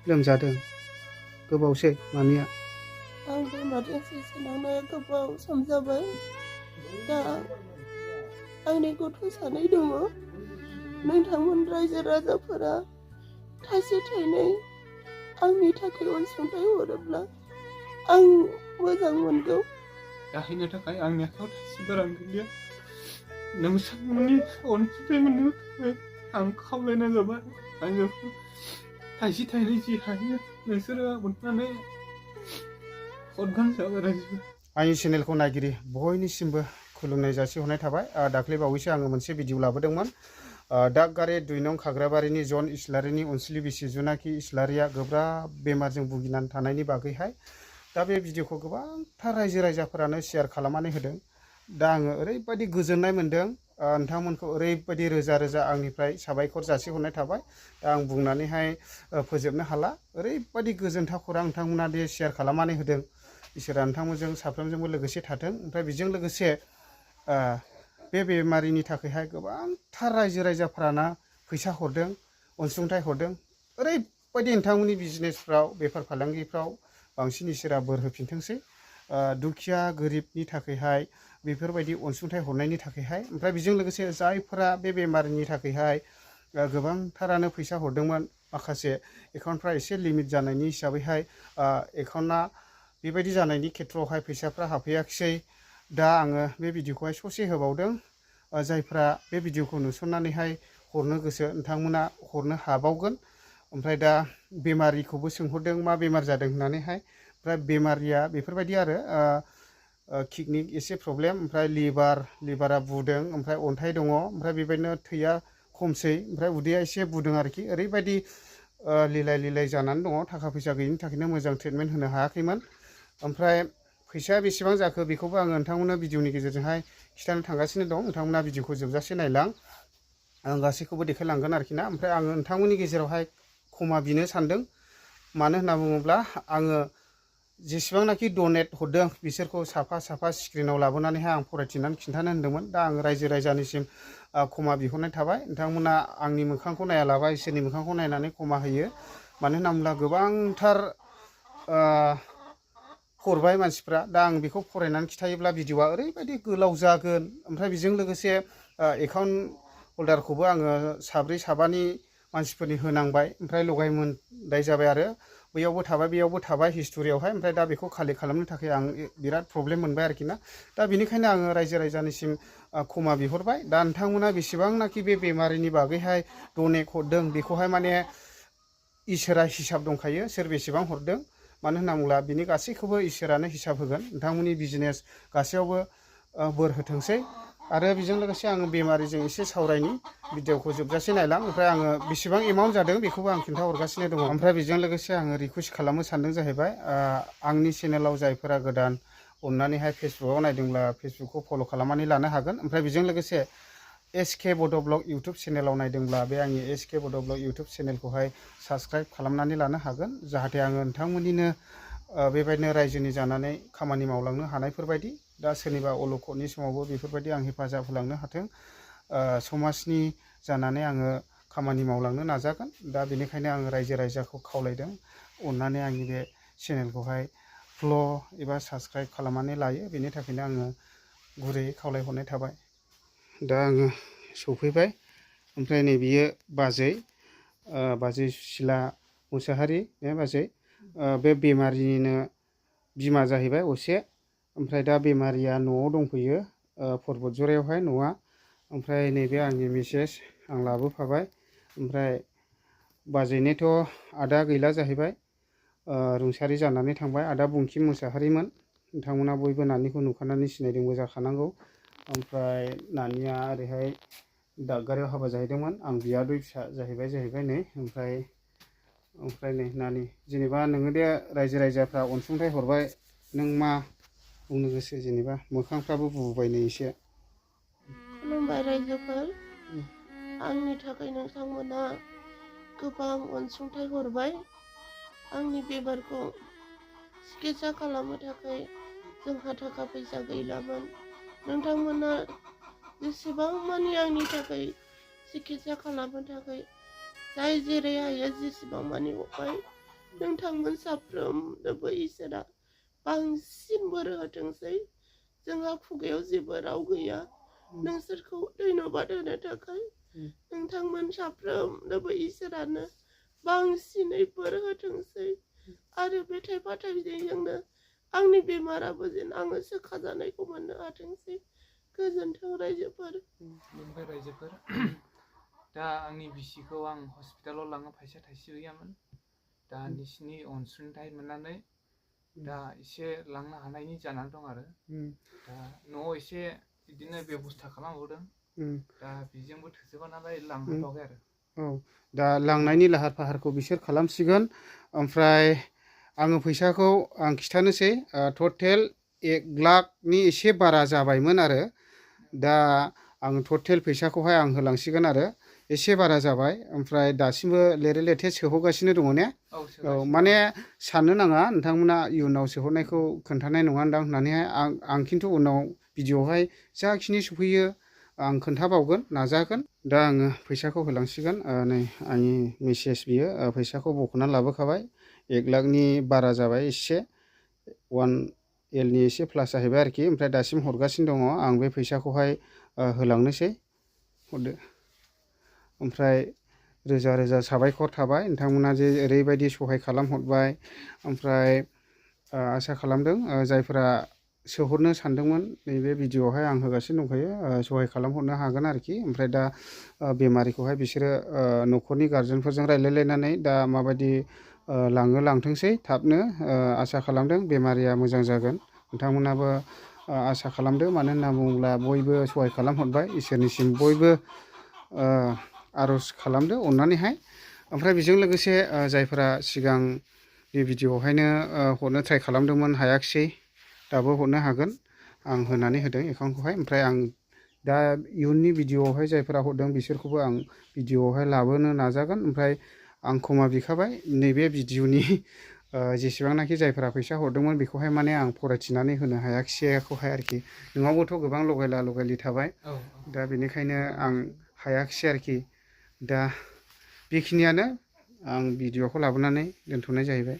लोमजादों? गोबावसै मामिया? आं बेमारजों सैसोनांनाया गोबाव सम जाबाय। दा आंनि गथ' सानै दङ। नोंथांमोन रायजो राजाफोरा थाइसे थाइनै आंनि थाखाय अनसुंथाइ हरोब्ला आं मोजां मोनगौ। जाहैनो थाखाय आंनि आखायाव थाइसेबो रां गैलिया। नोंथांमोननि अनसुंथाइ मोननो थाखाय आं खावलायनाय जाबाय। आङो थाइसे थाइनै जि हायो नोंसोरो अननानै हरबानो जाबाय रायजो। आंनि चेनेलखौ नायगिरि बयनिसिमबो खुलुमनाय जासिहरनाय थाबाय। दाख्लै बावैसो आङो मोनसे भिडिअ लाबोदोंमोन। दागगारि 2 नं खाग्राबारिनि जन इस्लारिनि अनसुलि बिसि जुनाखि इस्लारिया गोब्राब बेमारजों भुगिनानै थानायनि बागैहाय दा बे भिडिअखौ गोबांथार रायजो राजाफोरानो शेयार खालामनानै होदों। दा आङो ओरैबायदि गोजोननाय मोन्दों। नोंथांमोनखौ ओरैबायदि रोजा रोजा आंनिफ्राय साबायखर जासिहरनाय थाबाय। दा आं बुंनानैहाय फोजोबनो हाला। ओरैबायदि गोजोनथाव खौरां नोंथांमोना दि शेयार खालामनानै होदों। इसोरा नोंथांमोनजों साफ्रोमजोंबो लोगोसे थाथों। ओमफ्राय बेजों लोगोसे बे बेमारिनि थाखायहाय गोबांथार रायजो राजाफ्राना फैसा हरदों, अनसुंथाइ हरदों। ओरैबायदि नोंथांमोननि बिजनेसफ्राव, बेफार फालांगिफ्राव बांसिन इसोरा बोर होफिनथोंसै। दुखिया गोरिबनि थाखायहाय बेफोरबायदि अनसुंथाइ हरनायनि थाखायहाय। ओमफ्राय बेजों लोगोसे जायफोरा बे बेमारिनि थाखायहाय गोबांथारानो फैसा हरदोंमोन, माखासे एकाउन्टफ्रा एसे लिमिट जानायनि हिसाबैहाय एकाउन्टआ बेबायदि जानायनि खेथ्रआवहाय फैसाफ्रा हाबफैयाखिसै। दा आङो बे भिडिअखौहाय ससे होबावदों। जायफ्रा बे भिडिअखौ नुसननानैहाय हरनो गोसो नोंथांमोना हरनो हाबावगोन। ओमफ्राय दा बेमारिखौबो सोंहरदों मा बेमार जादों होननानैहाय। ओमफ्राय बेमारिया बेफोरबायदि आरो किडनि एसे प्रब्लेम, ओमफ्राय लिभारा बुदों, ओमफ्राय अन्थाइ दङ, ओमफ्राय बेबायदिनो थैया खमसै, ओमफ्राय उदैया एसे बुदों आरोखि। ओरैबायदि लिलाय लिलाय जानानै दङ। थाखा फैसा गैयिनि थाखायनो मोजां ट्रिटमेन्ट होनो हायाखैमोन। ओमफ्राय फैसाया बेसेबां जाखो बेखौबो आङो नोंथांमोननो भिडिअनि गेजेरजोंहाय खिथानो थांगासिनो दं। नोंथांमोना भिडिअखौ जोबजासे नायलां, आं गासैखौबो देखायलांगोन आरोखि ना। ओमफ्राय आङो नोंथांमोननि गेजेरावहाय क्षमा बिनो सानदों। मानो होनना बुङोब्ला आङो जेसेबांनाखि डनेट हरदों बिसोरखौ साफा साफा स्क्रिनाव लाबोनानैहाय आं फरायथिनानै खिन्थानो होनदोंमोन। दा आङो रायजो राजानिसिम क्षमा बिहरनाय थाबाय। नोंथांमोना आंनि मोखांखौ नायालाबा इसोरनि मोखांखौ नायनानै क्षमा होयो। मानो होनना बुङोब्ला गोबांथार हरबाय मानसिफ्रा। दा आं बेखौ फरायनानै खिथायोब्ला भिडिअआ ओरैबायदि गोलाव जागोन। ओमफ्राय बेजों लोगोसे एकाउन्ट हल्डारखौबो आङो साब्रै साबानि मानसिफोरनि होनांबाय। ओमफ्राय लगाय मोनदाय जाबाय आरो बैयावबो थाबाय बैयावबो थाबाय हिस्ट'रियावहाय। ओमफ्राय दा बेखौ कालेक्ट खालामनो थाखाय आं बिराद प्रब्लेम मोनबाय आरोखि ना। दा बेनिखायनो आङो रायजो राजानिसिम क्षमा बिहरबाय। दा नोंथांमोना बेसेबांनाखि बे बेमारिनि बागैहाय डनेट हरदों बेखौहाय माने इसोरा हिसाब दंखायो सोर बेसेबां हरदों। मानो होनना बुङोब्ला बिनि गासैखौबो इसोरानो हिसाब होगोन। नोंथांमोननि बिजनेस गासैयावबो बोर होथोंसै। आरो बेजों लोगोसे आङो बेमारिजों एसे सावरायनि, भिडिअखौ जोबजासे नायलां। ओमफ्राय आङो बेसेबां एमाउन्ट जादों बेखौबो आं खिन्थाहरगासिनो दङ। ओमफ्राय बेजों लोगोसे आङो रिकुवेस्ट खालामनो सानदों जाहैबाय, आंनि चेनेलाव जायफोरा गोदान अननानैहाय फेसबुकाव नायदोंब्ला फेसबुकखौ फल' खालामनानै लानो हागोन। ओमफ्राय बेजों लोगोसे SK बड' ब्लग इउटुब चेनेलाव नायदोंब्ला बे आंनि SK बड' ब्लग इउटुब चेनेलखौहाय साबसक्राइब खालामनानै लानो हागोन। जाहाथे आङो नोंथांमोननिनो बेबायदिनो रायजोनि जानानै खामानि मावलांनो हानायफोरबायदि। दा सोरनिबा अलखदनि समावबो बेफोरबायदि आं हेफाजाब होलांनो हाथों। समाजनि जानानै आङो खामानि मावलांनो नाजागोन। दा बेनिखायनो आङो रायजो राजाखौ खावलायदों अननानै आंनि बे चेनेलखौहाय फल' एबा साबसक्राइब खालामनानै लायो। बेनि थाखायनो आङो गुरैयै खावलायहरनाय थाबाय। दा आङो सफैबाय। ओमफ्राय नै बियो बाजै सुसिला मुसाहारि ने बाजै। बे बेमारिनिनो बिमा जाहैबाय असे। ओमफ्राय दा बेमारिया न'आव दंफैयो, पर्बतझरायावहाय न'आ। ओमफ्राय नैबे आंनि मिसेस, आं लाबोफाबाय। ओमफ्राय बाजैनिथ' आदा गैला जाहैबाय, रुंसारि जानानै थांबाय। आदा बंखिम मुसाहारिमोन। नोंथांमोना बयबो नानिखौ नुखानानै सिनायदोंबो जाखानांगौ। ओमफ्राय नानिया ओरैहाय दागगारियाव हाबा जाहैदोंमोन। आं बियादै फिसा जाहैबाय नै। ओमफ्राय नै नानि, जेनेबा नोङो दे रायजो राजाफ्रा अनसुंथाइ हरबाय, नों मा बुंनो गोसो? जेनेबा मोखांफ्राबो बुबाय नै एसे। खुलुमबाय रायजोफोर। आंनि थाखाय नोंथांमोना गोबां अनसुंथाइ हरबाय। आंनि बेमारखौ सिकित्सा खालामनो थाखाय जोंहा थाखा फैसा गैलामोन। नोंथांमोना जेसेबां मानि आंनि थाखाय सिकित्सा खालामनो थाखाय जाय जेरै हायो जेसेबां मानि हरबाय। नोंथांमोन साफ्रोमनोबो इसोरा बांसिन बोर होथोंसै जोंहा खुगायाव जेबो राव गैया नोंसोरखौ धन्यबाद होनो थाखाय नोंथांमोन साफ्रोमनोबो इसोरानो बांसिनै बोर होथोंसै आरो बे थाइफा थाइनैजोंनो आंनि बेमाराबो जेन आङो सोखाजानायखौ मोननो हाथोंसै गोजोन्थों रायजोफोर बेनिफ्राय रायजोफोर दा आंनि बिसिखौ आं हस्पिटालाव लाङो फैसा थाइसे गैयामोन दा नोंसिनि अनसुंथाइ मोननानै दा एसे लांनो हानायनि जानानै दं आरो दा न'आव एसे बिदिनो बेबस्था खालामहरदों दा बेजोंबो थोजोबा नालाय लांहाथ'वाखै आरो औ दा लांनायनि लाहार फाहारखौ बिसोर खालामसिगोन ओमफ्राय आङो फैसाखौ आं खिथानोसै टटेल 1 लाखनि एसे बारा जाबायमोन आरो दा आं टटेल फैसाखौहाय आं होलांसिगोन आरो एसे बारा जाबाय ओमफ्राय दासिमबो लेरे लेथे सोहरगासिनो दङ ने औ माने साननो नाङा नोंथांमोना इयुनाव सोहरनायखौ खोन्थानाय नङा दां होननानैहाय आं खिन्थु उनाव भिडिअ'आवहाय जाखिनि सफैयो आं खोन्थाबावगोन नाजागोन दा आङो फैसाखौ होलांसिगोन नै आंनि मेसेज बियो फैसाखौ बख'ना लाबोखाबाय 1 लाखनि बारा जाबाय एसे 1 Lनि एसे प्लास जाहैबाय आरोखि ओमफ्राय दासिम हरगासिनो दङ आं बे फैसाखौहाय होलांनोसै हरदो ओमफ्राय रोजा रोजा साबायखर थाबाय नोंथांमोना जे ओरैबायदि सहाय खालामहरबाय ओमफ्राय आसा खालामदों जायफोरा सोहरनो सानदोंमोन नैबे भिडिअ'आवहाय आं होगासिनो दंखायो सहाय खालामहरनो हागोन आरोखि ओमफ्राय दा बेमारिखौहाय बिसोरो न'खरनि गारजेनफोरजों रायलायलायनानै दा माबायदि लांथोंसै थाबनो आसा खालामदों बेमारिया मोजां जागोन नोंथांमोनाबो आसा खालामदो मानो होनना बुङोब्ला बयबो सहाय खालामहरबाय इसोरनिसिम बयबो आर'ज खालामदो अननानैहाय ओमफ्राय बेजों लोगोसे जायफोरा सिगां बे भिडिअ'आवहायनो हरनो ट्राइ खालामदोंमोन हायाखिसै दाबो हरनो हागोन आं होनानै होदों एकाउन्टखौहाय ओमफ्राय आं दा इयुननि भिडिअ'आवहाय जायफोरा हरदों बिसोरखौबो आं भिडिअ'आवहाय लाबोनो नाजागोन ओमफ्राय आं क्षमा बिखाबाय नैबे भिडिअ'नि जेसेबांनाखि जायफोरा फैसा हरदोंमोन बेखौहाय माने आं फरायथिनानै होनो हायाखिसैखौहाय आरोखि नोंनावबोथ' गोबां लगायला लगायलि थाबाय दा बेनिखायनो आं हायाखिसै आरोखि दा बेखिनियानो आं भिडिअ'खौ लाबोनानै दोनथ'नाय जाहैबाय